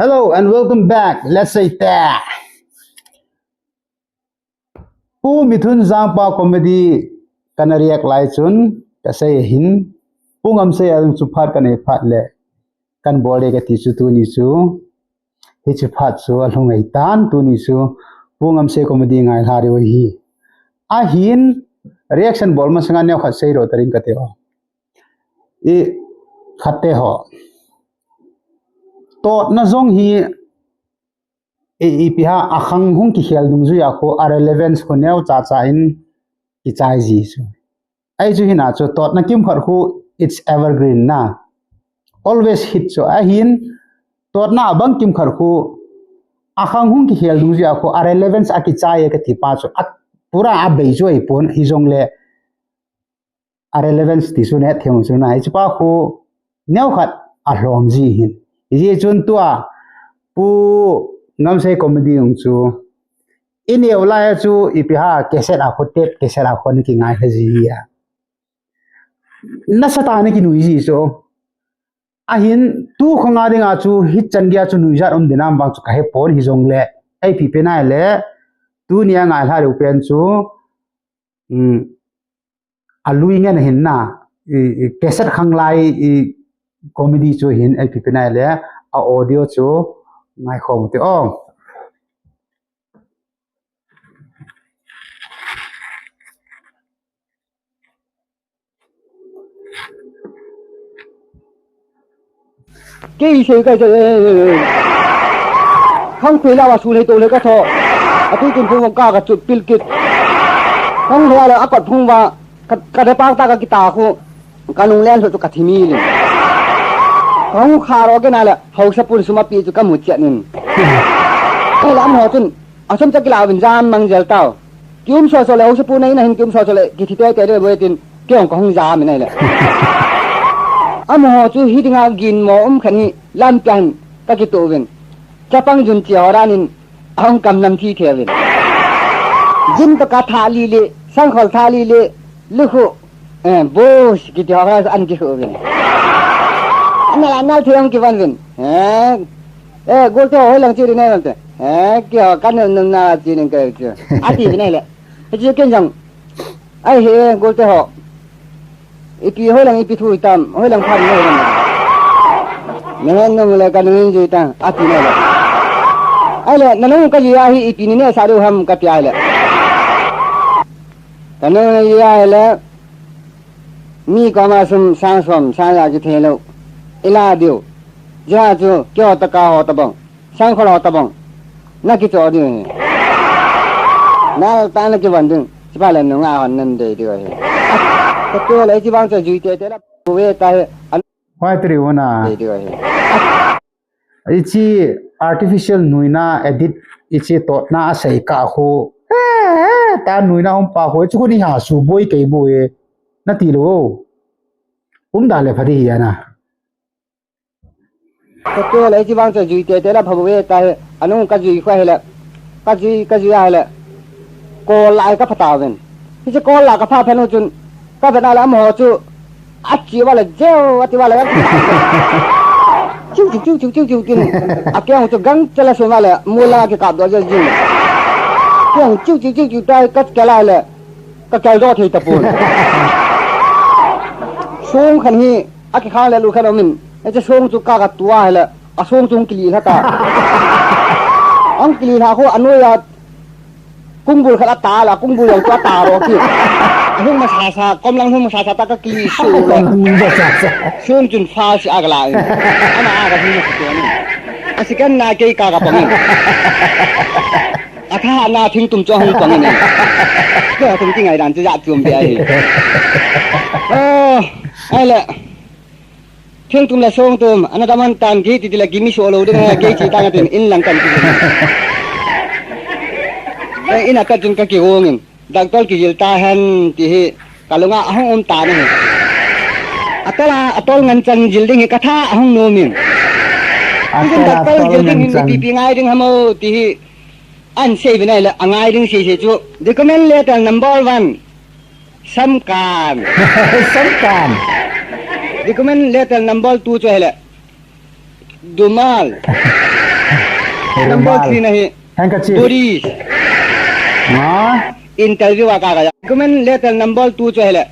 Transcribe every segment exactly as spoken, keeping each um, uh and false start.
Hello and welcome back. Let's say that. Pu Mithun Jangpa comedy kana react lai chun kasei ahin. Pu Ngamsei a chu phat kanei phat le kan bol le kati chu tuni chu. Hiche phat chu alhung ahitan tuni chu. Pu Ngamsei comedy ngai lha diu ahi. Ahin reaction bol masanga neo khat sei ro taring kate ho. I khat te ho. Totna jong hi i, ipi ham akhang hung kikhel dungjuia khu a relevance khu neo chacha in kichai ji chu. Ahi chu hina chu totna kimkhat khu it's evergreen na. Always hit chu ahin totna abang kimkhat khu akhang hung kikhel dungjuia khu a relevance akichai e kati pa chu a pura abei chu ahipon hijongle a relevance ti chu neo thei chu na hiche pa khu neo khat alhom ji hin. Hijeh chun tua Pu Ngamsei comedy hung chu i neo lai chu ipi ham cassette a khu tape cassette a khu ana kingai kha ji a. Nasatah in ana kinui ji chu. Ahin tu khanga dinga chu hichan geiya chu nuijat um ding ham vang chu kahepon hijongle. Ipi pen ahile tunia ngai lha diu pen chu. Um, alui ngen ahin na, i, i, cassette khang lai, i, comedy chu ahin, ipi pen ahile, a audio chu, ngai khom u te o. Kei sei kai sei. Khang khui la wa su le to le ka tho. A tu tun phung ka ka chu pil kit. Khang le la a kot phung wa ka, ka de pak ta ka kita khu. Ka nung len chu ka thi mi lin. Khang kha ro ke na le hausa pun suma pi chu ka mu chet nin. Kai la mo chun. Asum cha kila vin jam mang jel tau. Kium so so le, hausa pu nei na hin kium so so le, kithi te te le boi tin, kei hung ka hung jam nei le. Amaho chu hi dinga gin mo um khan hi lam pian ka kitu vin. Chapang jun chi ho ran in, ahung kam nam thi the vin. Jin to ka tha li le, sang khol tha li le, lu khu, Eh, boss, kiti ho kha an kikhu vin. Anal, anal thei hung kivan vin. Eh, eh, golte ho hoilang chi ri ne vante. Eh, keiho kan num na chi ning kai chu. Ati vin le. Hichu ken jong. Ai he, golte ho. Ipi hoilang ipi thu itam, hoilang phan ne hoilang. Ne hen nung le kan nung jui ta, ati ne le. Ai le, na nung ka jui a hi ipi ni ne sa du ham kati ai le. Ka nung jui a hi le. Mi koma sum sang som, sang ja kithei lou. I la diu. Jia chu, keiho tah ka ho tabang. Sang khol ho tabang. Na kicho diu hi. Nal ta na kivon ding. Chipa le nunga hon nan dei diu hi. Ka to le chi bang chu jui te te la. Ve ta hi. An Why three one ah? Dei diu hi. Hiche artificial nuina edit, hiche totna asei kah khu. Eh, ta nuina um pa khu, hiche khu ni ha su boi kei boi. Na ti lou. Um da le pha di hi ana. Ka to le hiche vang chu jui te te la pha boi ta hi. Anu ka jui khu hi le. Ka jui, ka jui a hi le. Kol lai ka pha ta ven. Hiche kol la ka pha phen u chun. Ka ven a le amaho chu. A chi va le jeo, a ti va le. Chiu, chiu, chiu, chiu, chiu, chiu, tin. A keng chu gang chala sun va le, mu la ki kap do je jing. Keng chiu, chiu, chiu, chiu, tai ka kela le. Ka kel do thei ta pon. Song khan hi, a ki khang le lu khan omin. E che song chu ka ka tua le, a song chu kili la ta. Ang kili la khu anoi a Kung bul khat a ta la, kung bul jong chu a ta ro ki. Hung ma sa sa, kom lang hung ma sa sa ta ka ki su le. Kom lang hung ma sa sa. Sung chun fa si a ka la in. Ama a ka hung ma sa ni. A si kan na kei ka ka pang in. A tha na thing tum chu hung pang in. Ko tum ti ngai dan chu ja chum be ai. Oh, ai le. Thingtum le songtum, ana daman tan kei titi le kimi so lo ding ha, kei chi tang atin in lang kan ti. Eh, ina ka chun ka kigong in, doctor kijil ta hen ti hi, ka lunga ahung um ta na hi. Atol a, atol ngan chang jil ding hi, ka tha ahung nom in. Atol a, atol ngan chang. Doctor jil ding hin ipi pi ngai ding hamo ti hi, An sei vinai le, angai ding sei sei chu. Recommend letter number one. Samkan. Samkan. Recommend letter number two chu hele. Dumal. Number three na hi. Handkerchief. Buddhist. Ha? Interview a ka ka ya. Recommend letter number two chu ahile.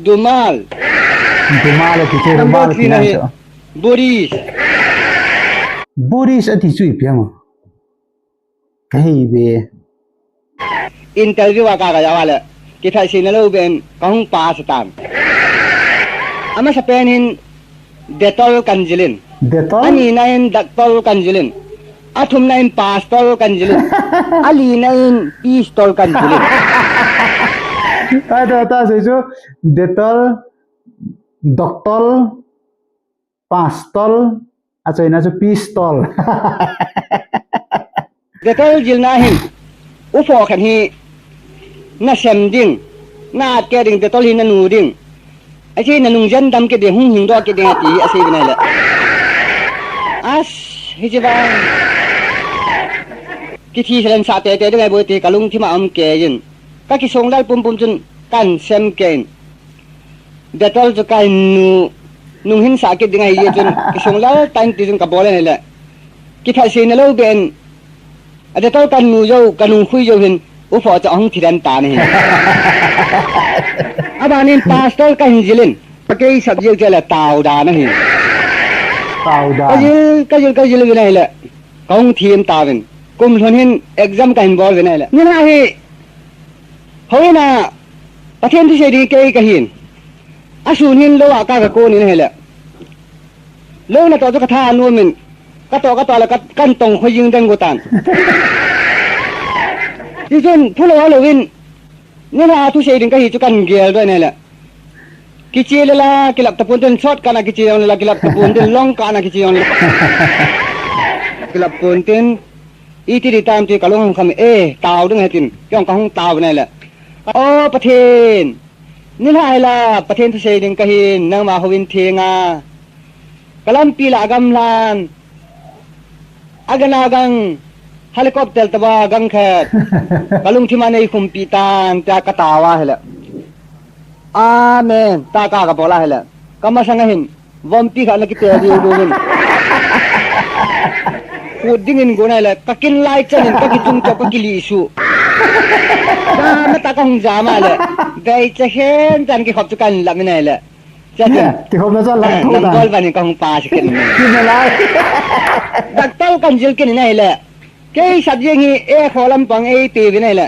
Dumal. Dumal ati chu, number rumal three na hi. Buddhist. Buddhist ati chu ipi ham? Ka hei ve. Interview a ka ka ya vale. Kithat seina lou ben ka hung pass tan. Amasa pen hin Dettol kan jilin. Dettol? Ani na hin Dettol kan jilin. Athum na hin Pastor kan jilin. Ali na hin Pistol kan jilin. Ta, ta, ta, sei chu. Dettol, Doctor, Pastor, achaina chu Pistol. Dettol jilna hin, u pho khat hi, na sem ding, na at kei ding, Dettol hi na nu ding. Achi na nung jen dam kei ding, hung hing doh kei ding ati, asei vin ahile. As, hichi vang. Kithi selen sa tete ding ahi bou ti, ka lungthim a um kei in. Ka kisong lal pumpum chun, kan sem kei in. Dettol chu ka hin nu, nung hin sa kit ding ahi jeh chun, kisong lal tan ti chun ka bol in ahile. Kithat seina lou ben, a Dettol kan nu jou, ka nung khui jou hin, u pho chu ahung thi den tan ahi. Aban in Pastor ka hin jilin, ka kei subject chu ahile tao dan ahi. Tao dan. Ka jil, ka jil, ka jil vin ahile. Ka hung thiem tauvin. Kum lhun hin exam ka hin bol vin ahile. Nilhah hi, houin a, Pathen thusei ding kei ka hin. Asun hin lou a ka ka kon in ahile. Lou natoh chu ka tha anom in. Ka toh, ka toh le ka, kan tong khoi jing den gu tan. Tichun, phulou lou in. Nilhah a thusei ding ka hi chu kan gel doh in ahile. Kiche le la, kilap tapon tin, short kana kiche jong le la, kilap tapon tin, long kana kiche jong le. Kilap pon tin, iti di tam ti ka lung hung kham e, tao ding he tin, kei jong ka hung tao vin ahile. O Pathen, nilhah hi la, Pathen thusei ding ka hin, nangma houin theng a. Ka lampi lah a gamlhan, Agan agang, helicopter tobang gang khat. Ka lungthim a nei khumpi tan, tia ka tao ahile. Amen, tia ka ka bol ahile. Ka masang a hin, vompi khat na kite diu diu hin. Khut ding in gon ahile, ka kin lai chan in, ka kichung chop, ka kilih suh. Ka mata ka hung jam ahile. Bei cha hen chan kikhop chu kan lam in ahile. Chatin. Kikhopna chu lak thu ta. Number one in ka hung pass kit in. Kin na lai. Doctor kan jil kit in ahile. Kei subject hi A kho lampang ei pe vin ahile.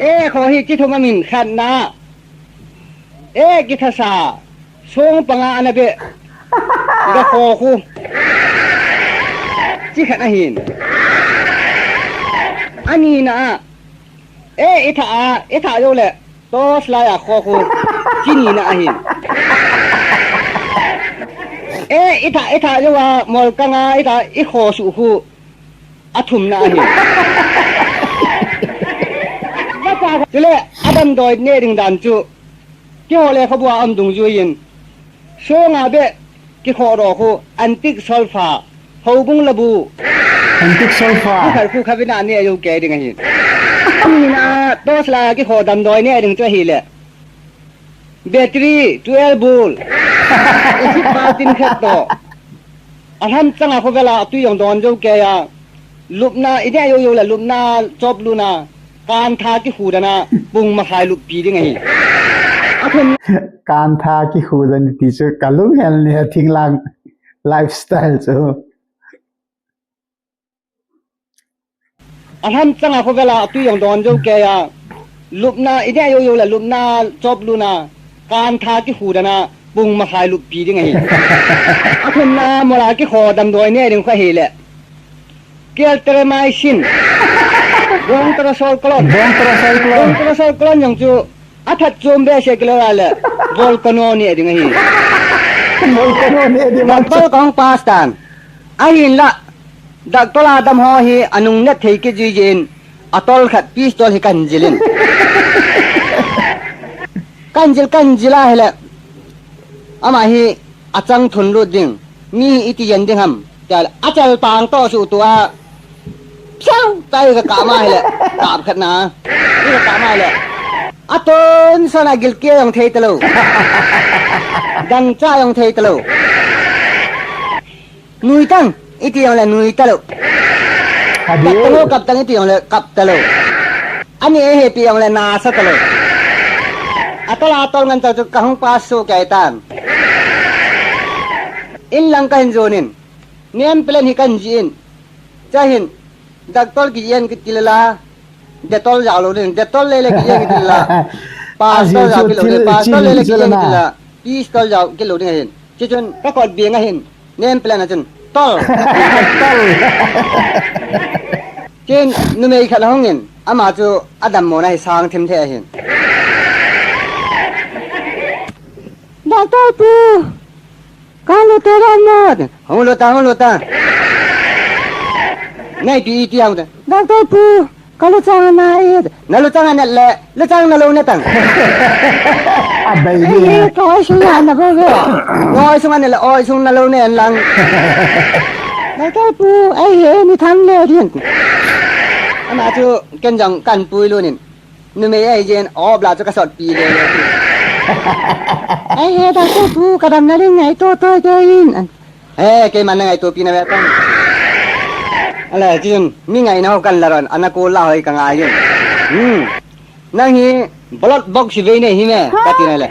A kho hi chi thum a min khatna. A kithasa. Song panga ana be. Ga kho khu. Chi khat ahin. Anina a. E, i tha a, i tha jou le, torch light a kho khu, chi nina ahin. E, i tha, i tha jou a, molkang a, i tha, i kho suh khu, a thumna ahin. Chule, a damdoi neh ding dan chu, keiho lekhabu a um dungjui in, Song a be, kikhoh doh khu, antique sofa, houbung labu. Antique sofa. Khu khat khu khat vin a neh jou kei ding ahi. Nina, torch light a kikhoh damdoi neh ding chu ahile. Battery, twelve volt. Acid baltin khat toh. Alham chang a khovel a tui jong don jou kei a. Lupna, i neh jou jou le lupna, chop luna, kantha kikhu dan a, pung makhai luppi ding ahi. Athum. Kantha kikhu dan ti chu ka lunghel ni a thinglang lifestyle chu. Alham chang a khovel a tui jong don jou kei a. Lupna, i neh jou jou le lupna, chop luna, kantha kikhu dan a, pung makhai luppi ding ahi. Athumna mol a kikhoh damdoi neh ding khu ahile. Kelteremaisin. Bongterosol klon. Bongterosol klon. Bongterosol klon jong chu athat chom behseh kilou a le. Volcano neh ding ahi. Volcano neh ding. Doctor ka hung pass tan. Ahinla. Doctor a dam ho hi anung net thei kit jui jin. Atol khat pistol hi kan jil in. Kan jil, kan jil ahile. Ama hi achang thun lut ding. Mi hi iti jen ding ham. Tia le, achal pang toh suh tua. Piau! Tia ka kap ma ahile. Kap khat na. Tia ka kap ma ahile. Aton son a gilkel jong thei talou. Dangchah jong thei talou. Nui tang, iti jongle nui talou. Kap talou, kap tang iti jongle kap talou. Ani ehe pi jongle nasa talou. Atol atol ngan tau chu kahung pass soh kei tan. In lang kahin jon in. Name plate hi kahin jih in. Chahin, doctor kijen kiti lela, Dettol jao lou ding, Dettol lele kijen kiti lela, Pastor jao kit lou ding, Pastor lele kijen kiti lela, Pistol jao kit lou ding ahin. Chuchun, kakot beng ahin, name plate a chun, Tol. Tol. Chuin, numei khat ahung in, ama chu adammo na hi sang thim thei ahin. Doctor pu, kalut te dam mo. Hung lut ta, hung lut ta. Nai pi iti hung ta. Doctor pu, kaluchang ana e. Naluchang anet le, luchang nalou ne tang. Abai ni. Ei, koi sung ana bo be. Koi sung anet le, oi sung nalou ne lang. Doctor pu, ei he ni tham le din. Ama chu ken jong kan pui lou nin. Numei ahi jeh in, op la chu kasot pi le le. Ei he, doctor pu, kadam na ding ngaito to te in. He, keiman na ngaito pi na ve tang. Ala, chun, mi ngaina ho kan la ron, ana ko la hoi ka ngai jin. Hmm. Nang hi, blood box vei nei hi me, kati na le.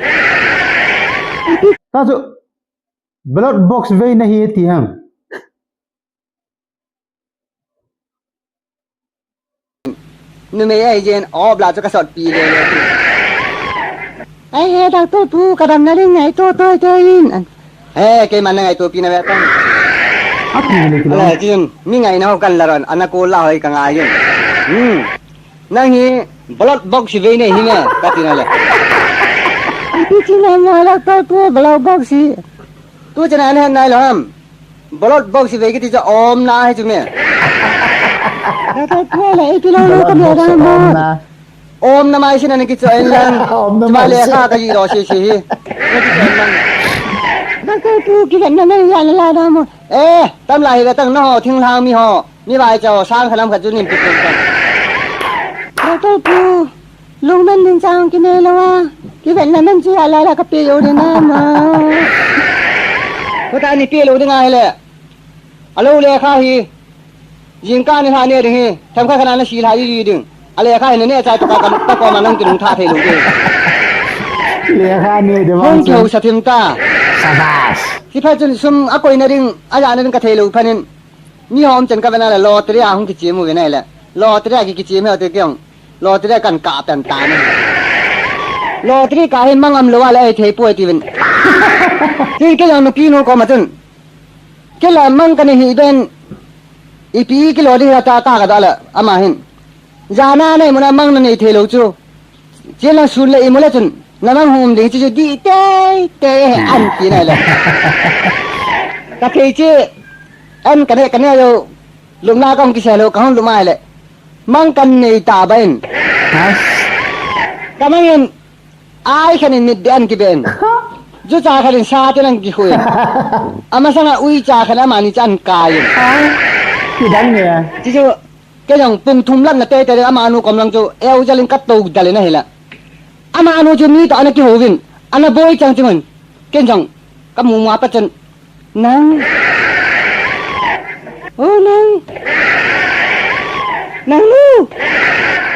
Ta chu, blood box vei nei hi ti ham. Numei ahi jeh in, op la chu kasot pi le le. Ei he, doctor pu, kadam na ding ngaito to te in. He, keiman na ngaito pi na ve tang. Api le kilo. Ala, chun, mi ngaina ho kan la ron, ana ko la hoi ka ngai jin. Hmm. Nang hi, blood box vei nei hi me, kati na le. Ipi ti na mo, doctor pu, blood box hi. Tu chana ne nai lo ham. Blood box vei kiti chu omna hi chu me. Doctor pu le, ipi lo lo ka me da mo. Omna. Omna mai sin ani kicho en lang. Omna mai sin. Lekha ka ji lo si si hi. Doctor pu, kivetna nei ya la da mo. Eh, tam la hi ve tang na ho, thinglhang mi ho. Mi vai chao sang khanam khat chu nin pi tum tang. Doctor pu, lungmen ding chang kine lou a. Kivetna men chu ala la ka pe jou ding a ma. Ko ta ni pe lou ding a hile. Alo lekha hi. Jingkah ni lha ne ding hi. Themkhat khat na si lha ji ding. A lekha hi ne ne chai to ka ka ko ma nang ki lung tha thei lou ding. Lekha ne de ma. Hung chu. Kihou sa thim ta. Sabas. Ti pha chun sum a koi na ding, a ja na ding ka thei lou phanin. Mi hom chen ka vena le lottery a hung kichim u vena le. Lottery a ki kichim he te kiong. Lottery kan ka pen ta ni. Lottery ka hi mangam lo a le ai thei poi ti vin. Tin ke jong nupi nu ko ma chun. Ke la mang ka ni hi den. Ipi ki lo di ha ta ta ka da le ama hin. Jana nei muna mang na nei thei lo chu. Chila sun le imule chun. Na mang hum ding chu chu di te te an ki na le. Ka thei chi. An ka ne ka ne lo. Lum na kong ki se lo ka hon lum ai le. Mang kan nei ta ba in. Ka mang in. Ai khan in mit de an ki ben. Ju cha khan in sa te nang ki hui. Ama sanga ui cha khan ama ni chan ka in. Ki dang ne. Chi chu. Ke jong pung thum lang na te te ama nu kom lang chu eu jalin ka to dalin ahila. Ama nu chu mi to ana kihouvin, ana boi chang chang un. Ken jong ka mu ma pa chun, "Nang. O nang. Nang nu."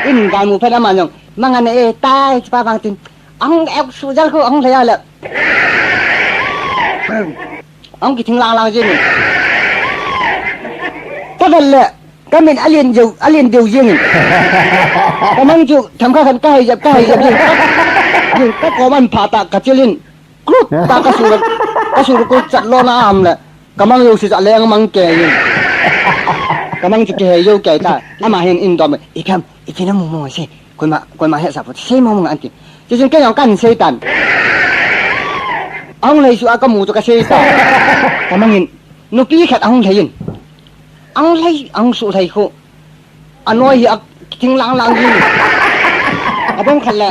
In ka mu phen ama jong, "Mang ana e tai," chi pa vang tin. Ang ek su jal ko ang le ya le. Ang ki thing lang lang jin. Ka vel le. Ka min a lien deu, a lien deu jing in. Ka mang chu themkhat khat ka hai jep, ka hai jep jing. Jing ka ko man pha ta ka chilin. Kut ta ka sur, ka sur kut chat lo na am le. Ka mang yo si cha leng mang ke jing. Ka mang chu ke hai yo ke ta. Ama hin in dom. I kam, i kina mu mo se. Koima, koima he sa pu. Se mo mo anti. Chu jing ke jong kan sei tan. Ang lei su a ka mu chu ka sei ta. Ka mang in. Nupi khat ahung lhei in. Ahung lhei, ahung suh lhei khu. Anoi hi a thing lang lang hi. Abang khat le,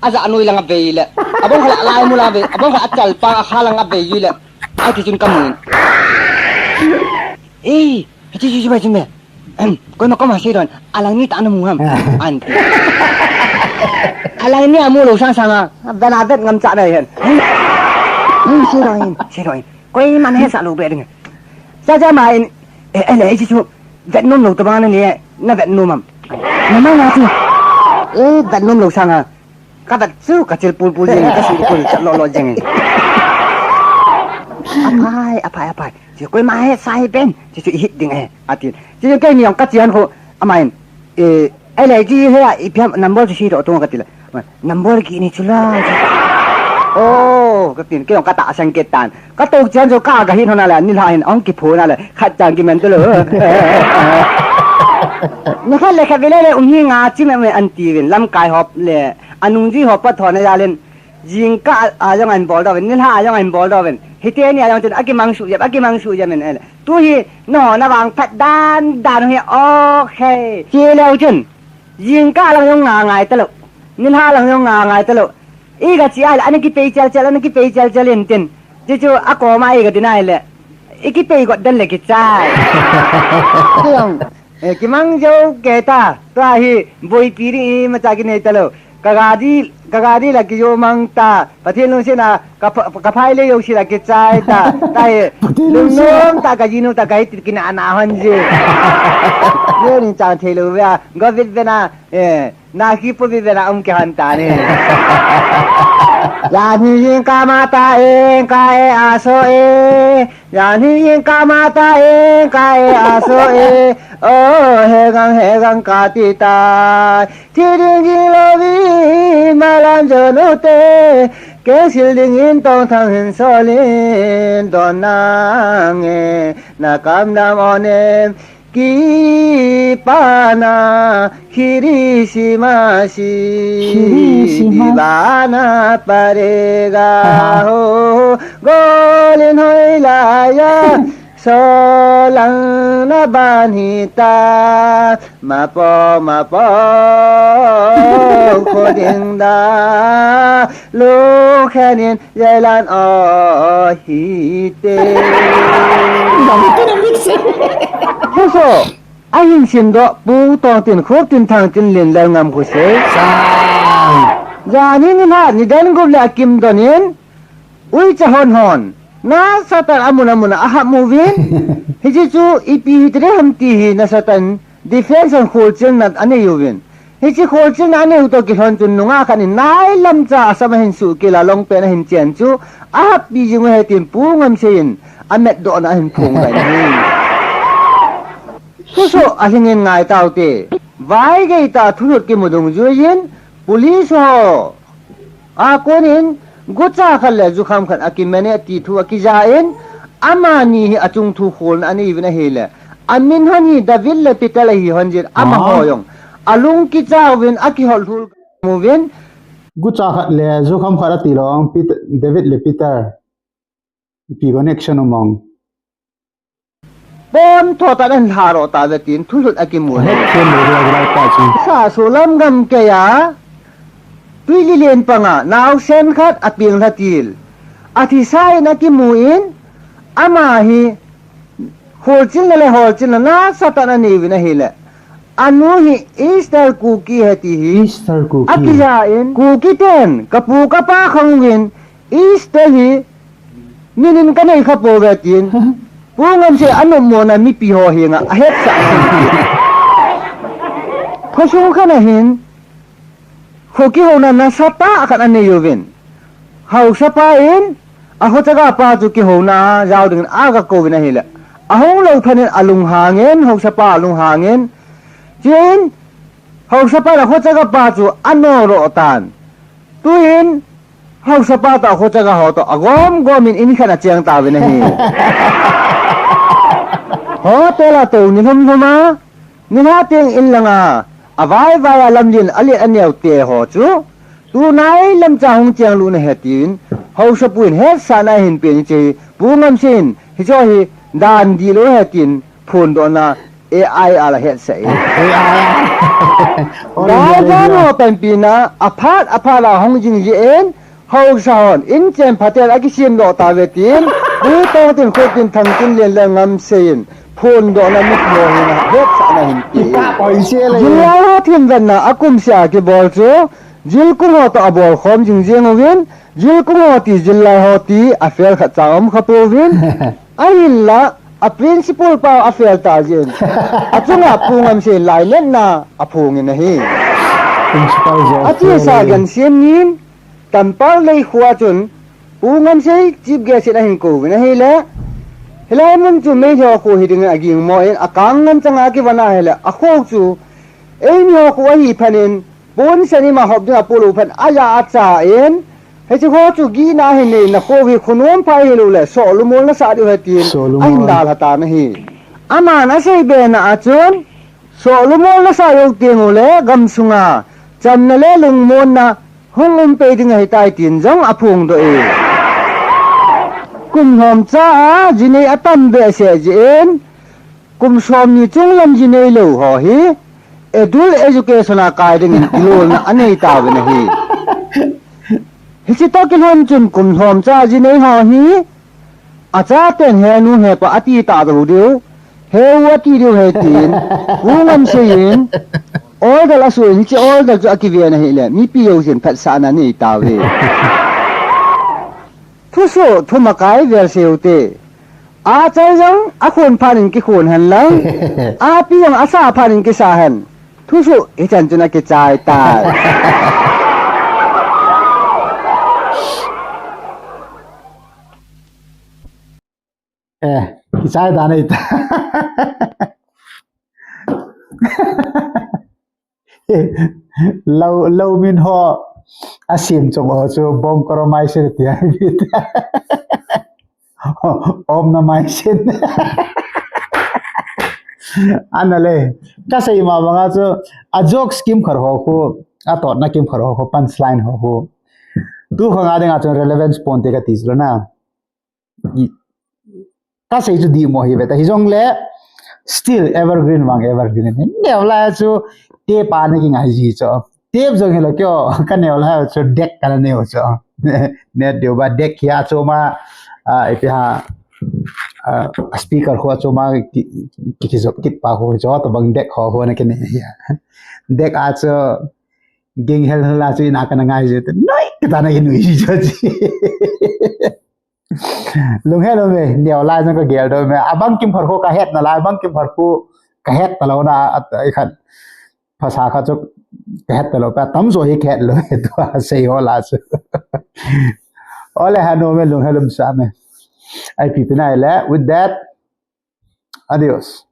aja anoi lang a vei le. Abang khat le, alai mu lang a vei. Abang khat achal pa akha lang a vei le. Ai ti chun ka mu in. Eh, ti ti ti bai chun me. Em, koima koima sei don. Alang ni ta na mu ham. Anti. Alang ni amu lo sang sang a. Vet a vet ngam cha na hen. Em, sei don, sei don. Koiman he sa lou be ding. Cha cha ma in, eh, eh, le, eh, chu, vet nom lou tabang na ni, na vet nom am. Na ma na chu, eh, vet nom lou sang a. Ka vet chu, ka chil pul pul jing, ka su pul, cha lo lo jing. Aphai, aphai, aphai. Chu koima he, sa he pen, chu chu i hit ding e, ati. Chu chu kei ni jong ka chian khu, ama in, eh, Ahile, hiche hi a, ipi ham number chu sei doh tong kati le. Number kini chu la. Oh, katin, kei jong ka tahsan kit tan. Ka tou chen chu ka ga hin hon a le, nilhah hin ahung kiphone a le, khat chang kiman talou. Nikhat le khat vele le, um hi nga chi me me an ti uvin, lamkai ho le, anungjui ho pa thon a jal in, Jingkah a, a jong ahin bol doh uvin, nilhah a jong ahin bol doh uvin. Hiteni a jong chun akimang suh jep, akimang suh jep in, eh. Tu hi, nangho na vangphat dan dan hi, okay. Chule chun, jingkah lang jong nga ngai talou. Nilhah lang jong nga ngai talou. I ga chi ahile, ana kipei chel chel, ana kipei chel chel in tin. Chuchu akoma i ga din ahile. I kipei got den le kichai. Kei jong, Eh, kimang jou kei ta, tua hi, boipi ding imacha kinei talou. Ka gari, ka gari la kijo mang ta, Pathen lungset na, ka pha-, ka phai le jouse la kichai ta, tua hi, Pathen lungset. Lungnom ta ka jinu ta ka hi tit kinah na hon je. Yo ni chang thei lou ve a, go vit ve na, eh, Na kipu bi bena um ke han ta ni. Yan hi yin ka ma ta e, ka e a so e. Yan hi yin ka ma ta e, ka e a so e. O he gang he gang ka ti ta. Thi ding ding lo vi ma lam jo no te. Keng sil ding in tong thang hin so lin don na nge. Na kam dam on em. Kipana Kirisimasi, Kirisimasi. Bibana parega ho, golin hoi laya, solang na banhita, mapo, mapo, khoding da, lukhenin, Jailan o hite. Dam tu na mix. Thuso, ahin simdoh, Pu Tongtin, Khuptin, Thangtin, Lin, Lalngam, Khusei. Sang. Jani ni ha, nidan gup le akim donin, uicha hon hon. Nasatah a amun amun a ahap uvin. Hiche chu ipi hiding ham ti hi nasatah in Defense in kholchilna anei uvin. Hiche kholchilna anei u toh kilhon chun nungah khat in nailam cha asam ahin suh kil a long pant ahin chen chu ahappi jing u ahi tin Pu Ngamsei in ametdohna ahin phong uvin ahi. Thuso alhing in ngai taute. Vaigei tah a thulhut kimu dungjuiyin police ho a konin, gucha khat le jukham khat akiman e ti thu akija in, amani hi achung thu kholna anei uvin ahile, amin hon hi David le Peter ahi hon jin, amaho jong alung kicha uvin, akihol lhul uvin. Gucha khat le jukham khat ati lou, Peter, David le Peter. Ipi connection um ang. Pon tho tan ahin lhadoh tauve tin thulhut akimu. He, khen lo, lo, lo, ta chu. Sa so lam gam kei a, Tuili len panga, naosen khat apeng lha til. Athisa in akimu in, ama hi, kholchilna le holchilna nasatah in anei uvin ahile. Anu hi Easter Kuki ahi ti hi. Easter Kuki. Akija in, Kuki ten, kapu kapa khang uvin, Easter hi, minin kanei kha pouve tin. Pu Ngamsei anopmo na mipi ho henga ahetsah. Khosung khat a hin, kho kihouna nasatah khat anei uvin. Haosapa in, akhochaga pa chu kihouna a jao dingin aga kouvin ahile. Ahung lou phat in alunghangin, haosapa alunghangin. Chuin, haosapa in akhochaga pa chu anodoh tan. Tuin, haosapa toh akhochaga ho toh agom gom in in khat a cheng tauvin ahi. Hotel a tou ni lhum lhum a, nilhah teng in langa, avai vai a lamlen alet aneo te ho chu, tunai lam cha hung cheng lut na ahi tin, haosapu in hetsahna ahin pen hiche hi, Pu Ngamsei in, hiche hi dan dihlou ahi tin, phondohna, A I a la hetsah e. A I a. Gal gal ho panpina, aphat, aphat a hung jing jin, haosa hon, in chen phaten akisemdoh tauve tin, Pu Tongtin, Khuptin, Thangtin, Lin le Ngamsei in, phondohna mipi ho hin hetsahna ahin pe e. Ka poi se le. Jil lai ho themvetna akum seh a kibol chu, jilkung ho toh abol khom jing jeng uvin, jilkung ho ti, jil lai ho ti, afel khat cha um kha pouvin, ahinla, A principal pa a fail ta jin. A chunga Pu Ngamsei lainatna a phongin ahi. Principal jo a ti fail sa ahi. Gansiam nin, Tampar Lei khua chun, Pu Ngamsei chief guest in ahin kouvin ahile. Hilai mun chu Meitei ho khu hiding a ging mo in a kang ngan changa kivana hile. A khu chu, eimi ho khu ahi phanin, Pon seni ma hop dinga polo phan aya acha in. Hiche ho chu gina hin nei na khovi khunom phai hilou le, soh lumol nasa diu ahi tin. Soh lumol. Ahin dalha tan ahi. Aman asei bena a chun, soh lumol nasa jou teng ule, gamsunga, chamna le lungmonna, hung um pei ding ahitai tin jong aphongdoh e. Kum lhomcha a, jinei atam behseh jeh in, Kum som ni chunglam jinei lou ho hi, adult education a kai dingin kilolna anei tauvin ahi. Hiche toh kilhon chun kum lhomcha jinei ho hi, achaten henu hepa ati ta dou diu, heu ati diu ahi tin, Pu Ngamsei in, order asuh in, hiche order chu akiven ahile, mipi jousen phatsahna anei tauve. Thusoh, thumakai vel seute. Achal jong akhon phat in kikhon hen lang. Api jong asa phat in kisa hen. Thusoh, hichan chun akichai tai. Eh, kichai dan ahi ta. Lou, lou min ho, asem chom ho chu bongkoro maisin tia. Om na maisin. Ana le, kasei ma banga chu, a jokes kimkhar ho khu, atotna kimkhar ho khu, punchline ho khu. Tu khanga dinga chun relevance ponte kati chu na. I, kasei chu dihmo hi ve ta. Hijongle, still evergreen vang evergreen. Neo lai chu, tape a na kingai ji chu. Tape jong hilou kio, kaneo lai chu, deck kana neo chu. Net deu ba deck hi a chu ma, a, ipi ha, a, speaker ho chu ma ki, ki, kijop kit pa ho chu, tobang deck ho ho na kine hi a. Deck a chu, ging hel hel a chu ina kana ngai ji chu. Noi, kita na inui ji chu. Lunghel ume, neo lai jong kagel doh me. Abang kimkhar khu kahet nalai, abang kimkhar khu kahet talou na, a, a, ikhat. Phasa khat chu kahet talou, pa tamjo hi kahet lou, tua sei ho la chu. Ole hanu me, lunghel um sa me. Ipi pi nai le, with that, adios.